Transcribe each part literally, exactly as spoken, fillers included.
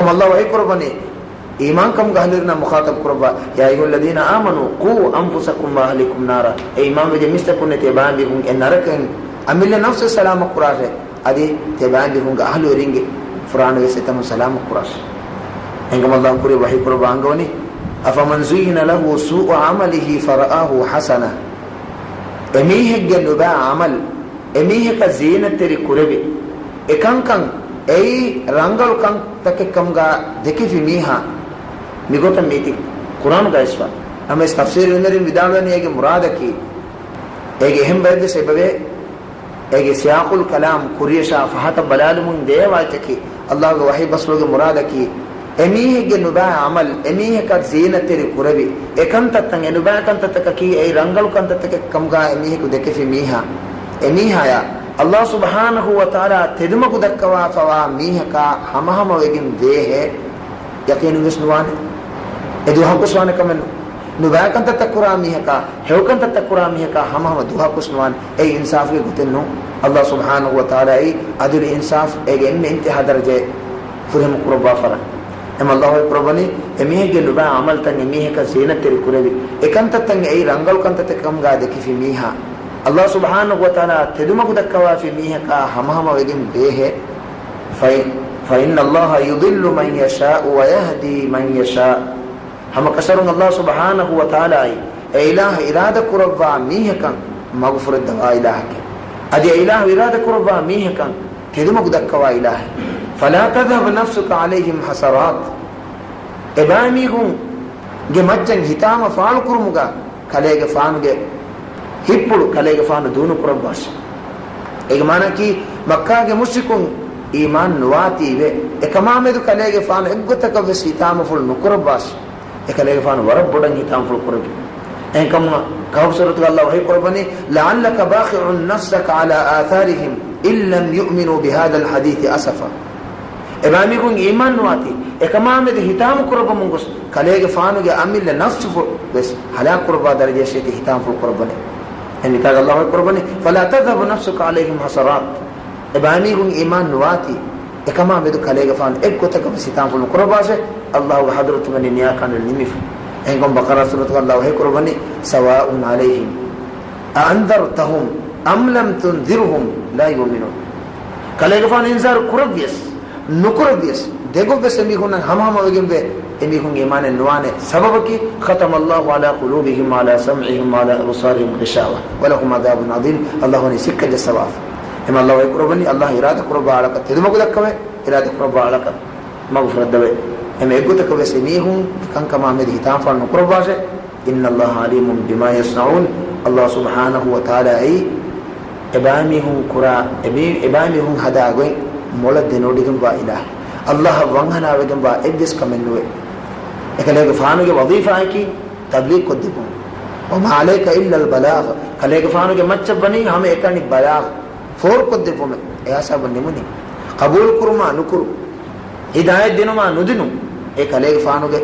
އައްލާހު ވަޙީ ކުރައްވަނީ، އީމާންކަމުގެ އަހްލުވެރިންނާ މުޚާޠަބު ކުރައްވާ، يا أيها الذين آمنوا قوا أنفسكم وأهليكم نارا، އޭ އީމާންވެއްޖެ މީސްތަކުންނޭ، ތިޔަބައިމީހުން އެ ނަރަކައިން އަމިއްލަ ނަފްސު ސަލާމަތް ކުރާށޭ، އަދި ތިޔަބައިމީހުންގެ އަހްލުވެރިންގެ ފުރާނަވެސް އެތަނުން ސަލާމަތް ކުރާށޭ. އެހެންކަމުން އައްލާހު ކުރިޔަށް ވަޙީ ކުރައްވާ އަންގަވަނީ، أفمن زين له سوء عمله فرآه حسنا، އެމީހެއްގެ ނުބައި ޢަމަލު އެމީހަކަށް ޒީނަތްތެރި ކުރެވި، އެކަންކަން އެއީ ރަނގަޅު ކަންތަކެއްކަމުގަ ދެކިފި މީހާ، މިގޮތަށް މީތި ޤުރްއާނުގައި އިސްވާ. ނަމަވެސް ތަފްސީރު ވިންނަރިން ވިދާޅުވަނީ އޭގެ މުރާދަކީ، އޭގެ އެހެން ބައެއްވެސް އެބަވޭ، އޭގެ ސިޔާޤުލް ކަލާމް ކުރިޔަށާ ފަހަތަށް ބަލާލުމުން ދޭ ރިވާޔަތަކީ، އައްލާހުގެ ވަޙީ ބަސްފުޅުގެ މުރާދަކީ، އެމީހެއްގެ ނުބައި ޢަމަލު އެމީހަކަށް ޒީނަތްތެރި ކުރެވި، އެކަންތައްތައް، އެ ނުބައި ކަންތައްތަކަކީ އެއީ ރަނގަޅު ކަންތައްތަކެއް ކަމުގަ އެމީހަކު ދެކެފި މީހާ، އެމީހާޔާ އައްލާހު ސުބްޙާނަހޫ ވަތަޢާލާ ތެދުމަގު ދައްކަވާފަވާ މީހަކާ ހަމަހަމަވެގެން ވޭހޭ، ޔަޤީނުންވެސް ނުވާނެ. އެ ދުވަހަކުވެސް ވާނެ ކަމެއް ނު-، ނުބައި ކަންތައްތައް ކުރާ މީހަކާ، ހެޔޮ ކަންތައްތައް ކުރާ މީހަކާ ހަމަހަމަ ދުވަހަކުވެސް ނުވާނެ. އެއީ އިންސާފުގެ ގޮތެއް ނޫން. އައްލާހު ސުބްޙާނަހޫ ވަތަޢާލާ އެއީ ޢަދުލު އިންސާފު އޭގެ އެންމެ އިންތިހާ ދަރަޖައެއް ފުރިހަމަ ކުރައްވާފަ ރަން. އެމަ އައްލާހު ކުރައްވަނީ، އެމީހެއްގެ ނުބައި ޢަމަލުތައް އެމީހަކަށް ޒީނަތްތެރި ކުރެވި، އެކަންތައްތައް އެއީ ރަނގަޅު ކަންތައްތަކެއް ކަމުގަ ދެކިފި މީހާ، އައްލާހު ސުބްޙާނަހޫ ވަތަޢާލާ ތެދުމަގު ދައްކަވާފި މީހަކާ ހަމަހަމަވެގެން ވޭހޭ. فإن، فإن الله يضل من يشاء ويهدي من يشاء. ހަމަކަށަވަރުން އައްލާހު ސުބްޙާނަހޫ ވަތަޢާލާއީ، އެ އިލާހު އިރާދަ ކުރައްވާ މީހަކަށް މަގުފުރެއްދަވާ އިލާހެކޭ. އަދި އެ އިލާހު އިރާދަ ކުރައްވާ މީހަކަށް ތެދުމަގު ދައްކަވާ އިލާހެއް. فلا تذهب نفسك عليهم حسرات. އެބައިމީހުންގެ މައްޗަށް ހިތާމަ ފާޅު ކުރުމުގަ ކަލޭގެފާނުގެ ހިތްޕުޅު ކަލޭގެފާނު ދޫނުކުރައްވާށި. އޭގެ މާނައަކީ، މައްކާގެ މުޝްރިކުން އީމާން ނުވާތީވެ، އެކަމާމެދު ކަލޭގެފާނު އެއްގޮތަކަށްވެސް ހިތާމަފުޅު ނުކުރައްވާށި. އެކަލޭގެފާނު ވަރަށް ބޮޑަށް ހިތާމަފުޅު ކުރެއްވި. އެހެންކަމުން ކަހުފު ސޫރަތުގަ އައްލާހު ވަޙީ ކުރައްވަނީ، لعلك باخع نفسك على آثارهم إن لم يؤمنوا بهذا الحديث أسفا. އެބައިމީހުން އީމާން ނުވާތީ، އެކަމާމެދު ހިތާމަ ކުރައްވަމުން ގޮސް، ކަލޭގެފާނުގެ އަމިއްލަ ނަފްސުފުޅު ވެސް ހަލާކު ކުރައްވާ ދަރަޖަޔަށޭ ތި ހިތާމަފުޅު ކުރައްވަނީ. އެހެންވިތާގަ އައްލާހު ވަޙީ ކުރައްވަނީ، فلا تذهب نفسك عليهم حسرات. އެބައިމީހުން އީމާން ނުވާތީ، އެކަމާމެދު ކަލޭގެފާނު އެއްގޮތަކަށްވެސް ހިތާމަފުޅު ނުކުރައްވާށޭ، އައްލާހުގެ ޙަޟްރަތުގަ ނިޔާކާނު ނިމިފަ. އެހެންކަމުން ބަޤަރާ ސޫރަތުގަ އައްލާހު ވަޙީ ކުރައްވަނީ، سواء عليهم أأنذرتهم أم لم تنذرهم لا يؤمنون. ކަލޭގެފާނު އިންޒާރު ކުރެއްވިޔަސް، ނުކުރެއްވިޔަސް، ދެގޮށްވެސް އެމީހުންނަށް ހަމަހަމަވެގެންވޭ، އެމީހުން އީމާނެއް ނުވާނެ. ސަބަބަކީ، ختم الله على قلوبهم وعلى سمعهم وعلى أبصارهم غشاوة ولهم عذاب عظيم. އައްލާހު ވަނީ ސިއްކަ ޖައްސަވާފަ. އެމަ އައްލާހު ވަޙީ ކުރައްވަނީ، އައްލާހު އިރާދަ ކުރައްވާ އަޅަކަށް ތެދުމަގު ދައްކަވައި، އިރާދަ ކުރައްވާ އަޅަކަށް މަގުފުރެއްދަވައި. އެމަ އެއްގޮތަކަށްވެސް އެމީހުން އެކަންކަމާ މެދު ހިތާމަފާނު ނުކުރައްވާށޭ. إن الله عليم بما يصنعون. އައްލާހު ސުބްޙާނަހޫ ވަތަޢާލާއީ އެބައިމީހުން ކުރާ، އެބައި-، އެބައިމީހުން ހަދާ ގޮތް މޮޅަށް ދެނެވޮޑިގެންވާ އިލާހެއް. އައްލާހަށް ވަންހަނާވެގެންވާ އެއްވެސް ކަމެއް ނުވޭ. އެކަލޭގެފާނުގެ ވަޒީފާއަކީ ތަބްލީޣު ކޮށްދެއްވުން. وما عليك إلا البلاغ. ކަލޭގެފާނުގެ މައްޗަށް ވަނީ ހަމައެކަނި ބަލާޣު، ފޯރުކޮށްދެއްވުމެއް. އެހިސާބުން ނިމުނީ. ޤަބޫލު ކުރުމާ ނުކުރު، ހިދާޔަތް ދިނުމާ ނުދިނުން، އެ ކަލޭގެފާނުގެ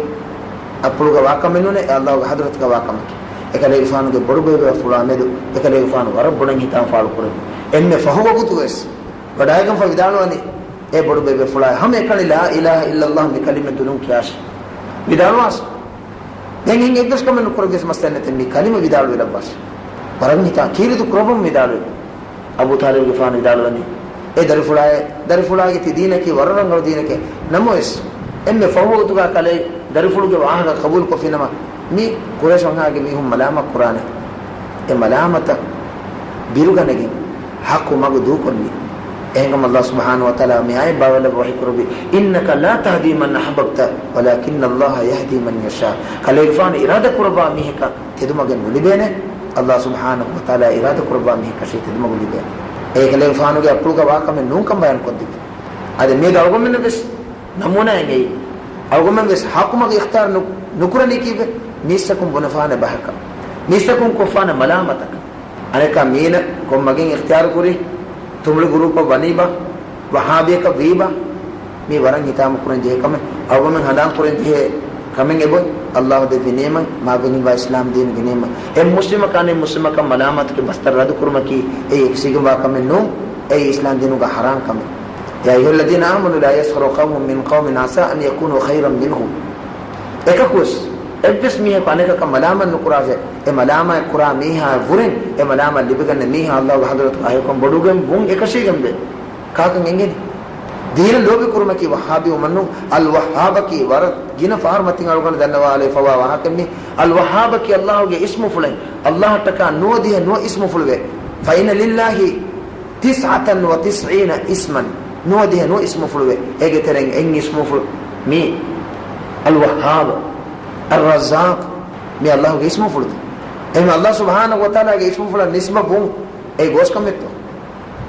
އަތްޕުޅުގަ ވާ ކަމެއް ނޫނޭ، އެ އައްލާހުގެ ޙަޟްރަތުގަ ވާ ކަމަކީ. އެ ކަލޭގެފާނުގެ ބޮޑުބޭބެފުޅާ މެދު އެ ކަލޭގެފާނު ވަރަށް ބޮޑަށް ހިތާމަ ފާޅުކުރެއްވި. އެންމެ ފަހު ވަގުތުވެސް ވަޑައިގެންފަ ވިދާޅުވަނީ، އޭ ބޮޑުބޭބެފުޅާ، ހަމައެކަނި لا إله إلا الله މި ކަލިމަ ދުލުން ކިޔާށޭ. ވިދާޅުވާސް. ދެން ހިން އެއްވެސް ކަމެއް ނުކުރެއްވިޔަސް މައްސަލައެއް ނެތޭ، މި ކަލިމަ ވިދާޅުވެލައްވާށޭ. ވަރަށް ހިތާ ކީރިތި ކުރައްވަމުން ވިދާޅުވި. އަބޫ ޠާލިބުގެފާނު ވިދާޅުވަނީ، އޭ ދަރިފުޅާއޭ، ދަރިފުޅާގެ ތި ދީނަކީ ވަރަށް ރަނގަޅު ދީނެކޭ. ނަމަވެސް، އެންމެ ފަހު ވަގުތުގަ ކަލޭ ދަރިފުޅުގެ ވާހަކަ ޤަބޫލުކޮށްފިނަމަ، މި ޤުރައިޝް ވަންހާގެ މީހުން މަލާމަތް ކުރާނެ. އެ މަލާމަތަށް ބިރުގަނެގެން، ޙައްޤު މަގު ދޫކޮށްލި. އެހެންކަމުން އައްލާހު ސުބްޙާނަހޫ ވަތަޢާލާ މި އާޔަތް ބާވައިލައްވާ ވަޙީ ކުރެއްވި، إنك لا تهدي من أحببت ولكن الله يهدي من يشاء. ކަލޭގެފާނު އިރާދަ ކުރައްވާ މީހަކަށް ތެދުމަގެއް ނުލިބޭނެ. އައްލާހު ސުބްޙާނަހޫ ވަތަޢާލާ އިރާދަ ކުރައްވާ މީހަކަށޭ ތެދުމަގު ލިބޭނެ. އެ ކަލޭގެފާނުގެ އަތްޕުޅުގަ ވާ ކަމެއް ނޫންކަން ބަޔާން ކޮށްދިއްވި. އަދި މިއަދު އަޅުގަނޑުމެންނަށް ވެސް ނަމޫނާއެއް އެއީ. އަޅުގަނޑުމެން ވެސް ޙައްޤު މަގު އިޚްތިޔާރު ނު-، ނުކުރަނީ ކީއްވެ؟ މީސްތަކުން ބުނެފާނެ ބަހަކަށް، މީސްތަކުން ކޮށްފާނެ މަލާމަތަކަށް. އަނެއްކާ މީނަ ކޮން މަގެއް އިޚްތިޔާރު ކުރީ؟ ތުނބުޅި ގުރޫޕަށް ވަނީބާ؟ ވަހާބީއަކަށް ވީބާ؟ މީ ވަރަށް ހިތާމަ ކުރަން ޖެހޭ ކަމެއް. އަޅުގަނޑުމެން ހަނދާން ކުރަން ޖެހޭ ކަމެއް އެބޮތް. އައްލާހު ދެއްވި ނިޢުމަތް، މާބިން ހިނގާ އިސްލާމް ދީނުގެ ނިޢުމަތް. އެއް މުސްލިމަކާ އަނެއް މުސްލިމަކަށް މަލާމާތުގެ ބަސްތައް ރަދު ކުރުމަކީ އެއީ އެކަށީގެންވާ ކަމެއް ނޫން. އެއީ އިސްލާމް ދީނުގަ ޙަރާމް ކަމެއް. يا أيها الذين آمنوا لا يسخر قوم من قوم عسى أن يكونوا خيرا منهم. އެކަކުވެސް އެއްވެސް މީހަކު އަނެކަކަށް މަލާމަތް ނުކުރާށޭ. އެ މަލާމަތް ކުރާ މީހާ ވުރެން އެ މަލާމަތް ލިބިގަންނަ މީހާ އައްލާހުގެ ޙަޟްރަތުގަ އަހިކަން ބޮޑުވެގެން ވުން އެކަށީގެންވޭ. ކާކަށް އެނގެނީ؟ ދީނަށް ލޯބިކުރުމަކީ ވައްހާބީވުމެއްނޫން. އަލް ވައްހާބަކީ ވަރަށް ގިނަ ފަހަރު މަތިން އަޅުގަނޑު ދަންނަވާލައިފަވާ ވާހަކައެއްމީ. އަލް ވައްހާބަކީ އައްލާހުގެ އިސްމުފުޅެއް. އައްލާހަށްޓަކާ ނުވަދިހަ ނުވަ އިސްމުފުޅުވޭ. فإن لله تسعة وتسعين اسما، ނުވަދިހަ ނުވަ އިސްމުފުޅުވޭ. އޭގެ ތެރެއިން އެއް އިސްމުފުޅު މީ އަލް ވައްހާބް، އައްރައްޒާޤް، މީ އައްލާހުގެ އިސްމުފުޅުތައް. އެހެން އައްލާހު ސުބްޙާނަހު ވަތަޢާލާގެ އިސްމުފުޅަށް ނިސްބަތް ވުން އެއީ ގޯސްކަމެއްތޯ؟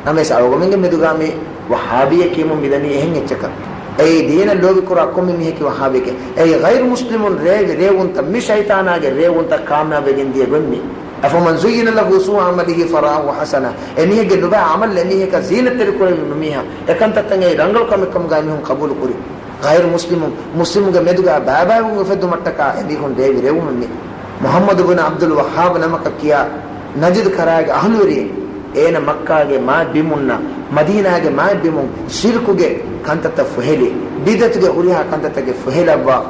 ނަމަވެސް އަޅުގަމެންގެ މެދުގާ މި ވައްހާބީއެއް ކިޔަމުން މިދަނީ އެހެން އެއްޗަކަށް. އެއީ ދީނަށް ލޯބިކުރާ ކޮންމެ މީހަކީ ވައްހާބީއެކޭ. އެއީ ޣައިރު މުސްލިމުން ރޭވި ރޭވުންތައް، މި ޝައިޠާނާގެ ރޭވުންތައް ކާމިޔާބުވެގެން ދިޔަ ގޮތް މީ. أفمن زين له سوء عمله فرآه حسنا. އެމީހެއްގެ ނުބައި ޢަމަލް އެމީހަކަށް ޒީނަތްތެރި ކުރެވި ނުވި މީހާ، އެކަންތައްތައް އެއީ ރަނގަޅު ކަމެއް ކަމުގަ އެމީހުން ޤަބޫލު ކުރި. ޣައިރު މުސްލިމުން، މުސްލިމުންގެ މެދުގަ ބައިބައިވުން އުފެއްދުމަށްޓަކާ އެމީހުން ރޭވި ރޭވުމެއް މީ. މުޙައްމަދު ބިން ޢަބްދުލް ވައްހާބް ނަމަކަށް ކިޔާ ނަޖްދު ކަރާގެ އަހުލުވެރިއެއް. އޭނަ މައްކާގެ މާތް ބިމުންނަށް، މަދީނާގެ މާތް ބިމުން ޝިރުކުގެ ކަންތައްތައް ފުހެލި، ބިދްޢަތުގެ ހުރިހާ ކަންތައްތަކެއް ފުހެލައްވާ،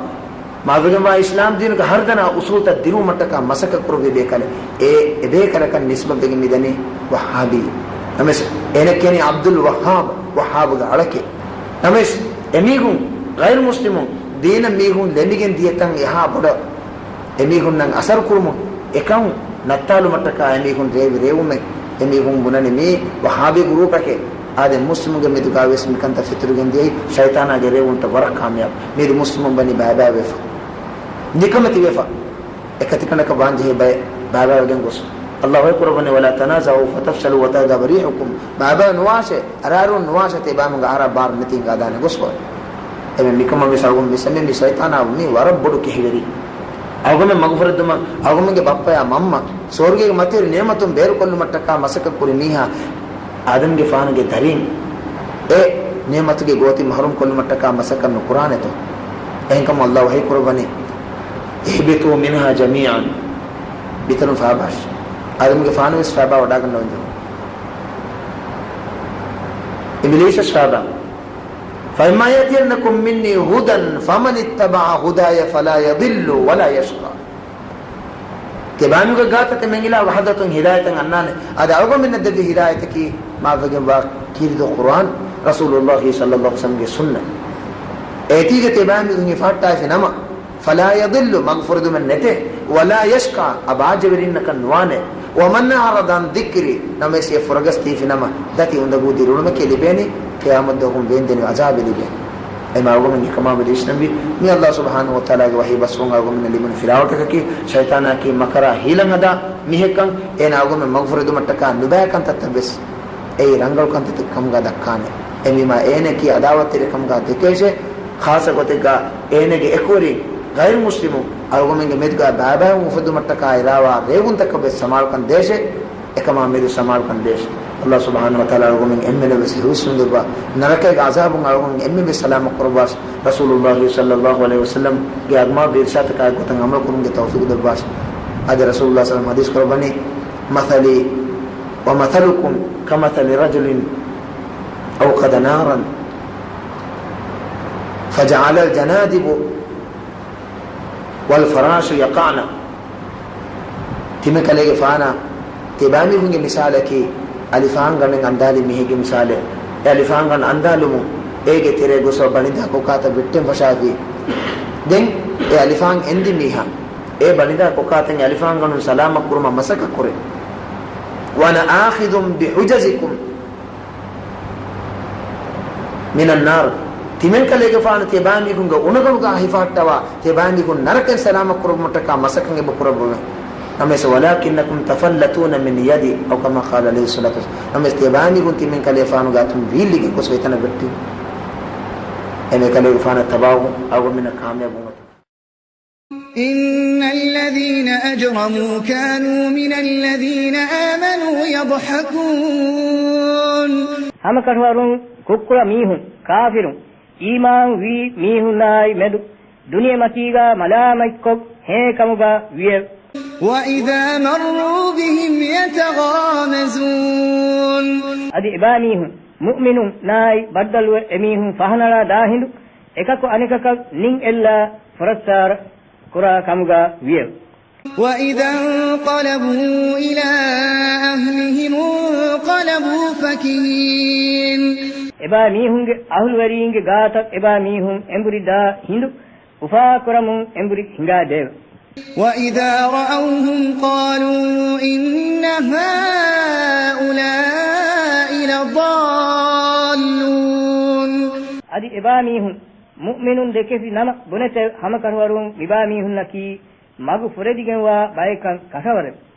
މާތްވެގެންވާ އިސްލާމް ދީނުގެ ހަރުދަނާ އުސޫލްތައް ދިރުވުމަށްޓަކާ މަސައްކަތް ކުރެއްވި ބޭކަލެއް. އެ، އެ ބޭކަލަކަށް ނިސްބަތްވެގެން މިދަނީ ވައްހާބީ. ނަމަވެސް އޭނަ ކިޔަނީ ޢަބްދުލް ވައްހާބް، ވައްހާބުގެ އަޅަކޭ. ނަމަވެސް އެމީހުން ޣައިރު މުސްލިމުން ދީނަށް މީހުން ލެމިގެން ދިޔަތަން އެހާ ބޮޑަށް އެމީހުންނަށް އަސަރު ކުރުމުން އެކަން ނައްތާލުމަށްޓަކާ އެމީހުން ރޭވި ރޭވުމެއް. އެމީހުން ބުނަނީ މީ ވަހާބީ ގުރޫޕެކޭ. އާދެ، މުސްލިމުންގެ މެދުގަވެސް މިކަންތައް ފެތުރިގެން ދިޔައީ ޝައިޠާނާގެ ރޭވުންތައް ވަރަށް ކާމިޔާބު. މީދު މުސްލިމުން ވަނީ ބައިބައިވެފަ. ނިކަމެތިވެފަ. އެކަތިކަނޑަކަށް ވާންޖެހޭ ބައެއް ބައިބައިވެގެން ގޮސް. ﷲ ވަޙީކުރައްވަނީ، "ولا تنازعوا فتفشلوا وتذهب ريحكم." ބައިބައި ނުވާށޭ، އަރާރުން ނުވާށޭ، ތިބާމުގެ އަރާ ބާރު ނެތި ހިނގާދާނެ ގޮސްފަ. އެމެ މިކަމަށް ވެސް އަޅުގަނޑު މި ސަމެ މި ޝައިޠާނާ މީ ވަރަށް ބޮޑު ކެހިވެރި. އަޅުގަނޑު މަގުފުރެއްދުމަށް އަޅުގަނޑުގެ ބައްޕަޔާ މަންމަ ސުވަރުގޭގެ މަތިވެރި ނިޢުމަތުން ބޭރުކޮށްލުމަށްޓަކާ މަސައްކަތް ކުރި މީހާ އާދަމްގެފާނުގެ ދަރިން އެ ނިޢުމަތުގެ ގޯތި މަޙްރޫމް ކޮށްލުމަށްޓަކާ މަސައްކަތް ނުކުރާނެތޯ؟ އެހެންކަމުން ﷲ ވަޙީކުރައްވަނީ، "اهبطوا منها جميعا." ބިތަރުން ފާބާށި. އާދަމްގެފާނު ވެސް ފާބާ ވަޑާގަންނަވަންޖެހުނު. އިބިލީސަށް ފާބާ. "فإما يأتينكم مني هدى فمن اتبع هداي فلا يضل ولا يشقى." ތިބާމީހުންގެ ގާތަށް ތިމަން އިލާ ވަޙްދަތުން ހިދާޔަތަށް އަންނާނެ. އަދި އަޅުގަނޑުމެންނަށް ދެއްވި ހިދާޔަތަކީ މާތްވެގެންވާ ކީރިތި ޤުރުއާން، ރަސޫލުﷲ ޞައްލަﷲ ޢަލައިހި ވަސައްލަމްގެ ސުންނަތް. އޭތީގަ ތިބާމީހުން ހިފަހައްޓާފި ނަމަ، "فلا يضل"، މަގުފުރެދުމެއް ނެތޭ، "ولا يشقى"، އަބާއްޖަވެރިންނަކަށް ނުވާނެ، "ومن أعرض عن ذكري"، ނަމަވެސް އެ ފުރަގަސް ދީފި ނަމަ، ދަތި އުނދަގޫ ދިރިއުޅުމެކޭ ލިބޭނީ، ޤިޔާމަތްދުވަހުން ވޭންދެނިވި ޢަޒާބެއް ލިބޭނީ. އެމަ އަޅުގަމެން އެކަމާމެދު ވިސްނަންވީ، މި ﷲ ސުބްޙާނަހޫ ވަތަޢާލާގެ ވަޙީ ބަސްވުން އަޅުގަމެންނަށް ލިބުނު ފިލާވަޅުތަކަކީ، ޝައިޠާނާއަކީ މަކަރާ ހީލަން ހަދާ މީހެއްކަން. އޭނާ އަޅުގަމެން މަގުފުރެދުމަށްޓަކާ ނުބައި ކަންތައްތައް ވެސް އެއީ ރަނގަޅު ކަންތައްތައް ކަމުގަ ދައްކާނެ. އެމީމާ އޭނައަކީ ޢަދާވަތްތެރި ކަމުގަ ދެކޭށޭ، ޚާއްޞަ ގޮތެއްގަ އޭނަގެ އެކުވެރިން ޣައިރު މުސްލިމުން އަޅުގަމެންގެ މެދުގަ ބައިބައިވުން އުފެއްދުމަށްޓަކާ އެރާވާ ރޭވުންތަކަށް ވެސް ސަމާލުކަން ދޭށޭ. އެކަމާ މެދު ސަމާލުކަން ދޭށޭ. ﷲ ސުބްޙާނަހޫ ވަތަޢާލާ އަޅުގަމެން އެންމެނަށް ވެސް ހިފްޒު ދެއްވާ، ނަރަކައިގެ ޢަޒާބުން އަޅުގަމެން އެންމެން ވެސް ސަލާމަތް ކުރައްވާށި. ރަސޫލުﷲ ޞައްލަﷲ ޢަލައިހި ވަސައްލަމްގެ އަގުމާބު އިރުޝާދުތަކާ އެއްގޮތަށް ޢަމަލު ކުރުމުގެ ތައުފީޤު ދެއްވާށި. އާދެ، ރަސޫލުﷲ ޞައްލަﷲ ޢަލައިހި ވަސައްލަމް ޙަދީޘް ކުރައްވަނީ، "مثلي ومثلكم كمثل رجل أوقد نارا فجعل الجنادب والفراش يقعن." ތިމަންކަލޭގެފާނާ ތިބާމީހުންގެ މިސާލަކީ، އަލިފާންގަނޑެއް އަންދާލި މީހެއްގެ މިސާލެއް. އެ އަލިފާންގަނޑު އަންދާލުމުން އޭގެ ތެރޭ ގޮސް ބަނޑިދާ ކޮކާތައް ވެއްޓެން ފަށާފި. ދެން އެ އަލިފާން އެންދި މީހާ އެ ބަނޑިދާ ކޮކާތައް އަލިފާންގަނޑުން ސަލާމަތް ކުރުމަށް މަސައްކަތް ކުރޭ. "وأنا آخذ بحجزكم من النار." ތިމަންކަލޭގެފާނު ތިބާމީހުންގެ އުނަގަނޑުގަ ހިފަހައްޓަވާ، ތިބާމީހުން ނަރަކައިން ސަލާމަތް ކުރުމަށްޓަކާ މަސައްކަތް އެބަ ކުރައްވަމެ. ނަމަވެސް، "ولكنكم تفلتون من يدي" أو كما قال عليه الصلاة والسلام. ނަމަވެސް، ތިބާމީހުން ތިމަންކަލޭފާނުގެ އަތުން ވީއްލިގެން ގޮސް އެތަނަށް ވެއްޓި. އެމެ ކަލޭގެފާނަށް ތަބާވުން އަޅުގަމެންނަށް ކާމިޔާބު ވުން. إن الذين أجرموا كانوا من الذين آمنوا يضحكون. ހަމަކަށަވަރުން ކުށްކުޅަ މީހުން، ކާފިރުން، އީމާން ވީ މީހުންނާއި މެދު ދުނިޔެމަތީގަ މަލާމަތްކޮށް ހޭ ކަމުގަ ވިއެވެ. وإذا مروا بهم يتغامزون. އަދި އެބާމީހުން މުއުމިނުންނާއި ބައްދަލުވެ އެމީހުން ފަހަނަޅާ ދާ ހިނދު، އެކަކު އަނެކަކަށް ނިން އެއްލާ ފުރައްސާރަ ކުރާ ކަމުގަ ވިއެވެ. وَإِذَا انقلبوا إِلَىٰ أَهْلِهِمُ انقَلَبُوا فَكِهِينَ. އެބާ މީހުންގެ އަހުލުވެރީންގެ ގާތަށް އެބާ މީހުން އެނބުރި ދާ ހިނދު، އުފާކުރަމުން އެނބުރި ހިނގާދެއެވެ. وَإِذَا رَأَوْهُمْ قَالُوا إِنَّ هَٰؤُلَاءِ لَضَالُّونَ. އަދި އެބާ މީހުން މުއުމިނުން ދެކެފި ނަމަ ބުނެތެވެ. ހަމަކަށަވަރުން މިބާ މީހުންނަކީ މަގު ފުރެދިގެންވާ ބަޔެއްކަން ކަށަވަރެވެ.